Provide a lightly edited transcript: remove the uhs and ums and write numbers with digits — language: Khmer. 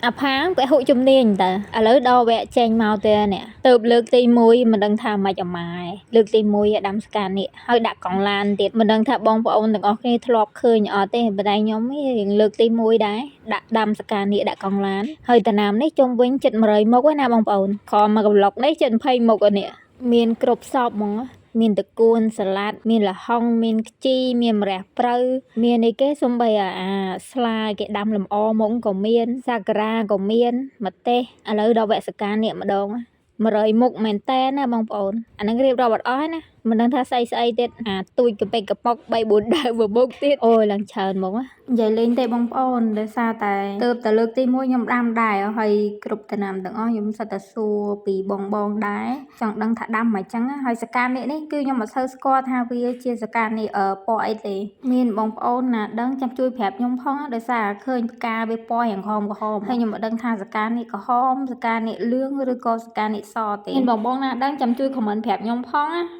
អាផាងពហុជំនាញតើឥឡូវដល់វគ្គចេញមកទេនេះទៅលើកទី1មិនដឹងថាម៉េចអាម៉ែលើកទី1ដាំស្កានេះហើយដាក់កង់ឡានទៀតមិនដឹងថាបងប្អូនទាំងអស់គ្នាធ្លាប់ឃើញអត់ទេប៉ុន្តែខ្ញុំរៀងលើកទី1ដែរដាក់ដាំស្កានេះដាក់កង់ឡានហើយតំណាំនេះជុំវិញជិត100មុខឯណាបងប្អូនខមកប្លុកនេះជិត20មុខនេះមានគ្រប់សពហ្មងមានតកួនសាឡាត់មានល្ហុងមានខ្ជីមានម្រះព្រៅមានអីគេសំបីអាស្លាគេដាំលម្អមុងក៏មានសាការ៉ាក៏មានម្ទេសឥឡូវដល់វគ្គសកានេះម្ដង100មុខមែនតើណាបងប្អូនអាហ្នឹងរៀបរាប់អត់អស់ណាមិនដឹងថាស្អីស្អីទៀតអាទូចកប៉ិកកប៉ុក3 4ដើមមួយមុខទៀតអូយឡើងច្រើនហ្មងនិយាយលេងទេបងប្អូនដោយសារតែទៅតែលើកទី1ខ្ញុំដាំដែរហើយគ្រប់តំណាំទាំងអស់ខ្ញុំសិតតែសួរពីបងបងដែរចង់ដឹងថាដាំមកចឹងហើយសកានេះនេះគឺខ្ញុំអត់សូវស្គាល់ថាវាជាសកានេះពណ៌អីទេមានបងប្អូនណាដឹងចាំជួយប្រាប់ខ្ញុំផងដោយសារឃើញផ្កាវាពណ៌រាងក្រហមក្រហមហើយខ្ញុំអត់ដឹងថាសកានេះក្រហមសកានេះលឿងឬក៏សកានេះសទេមានបងបងណាដឹងចាំជួយ comment ប្រាប់ខ្ញុំផងណា។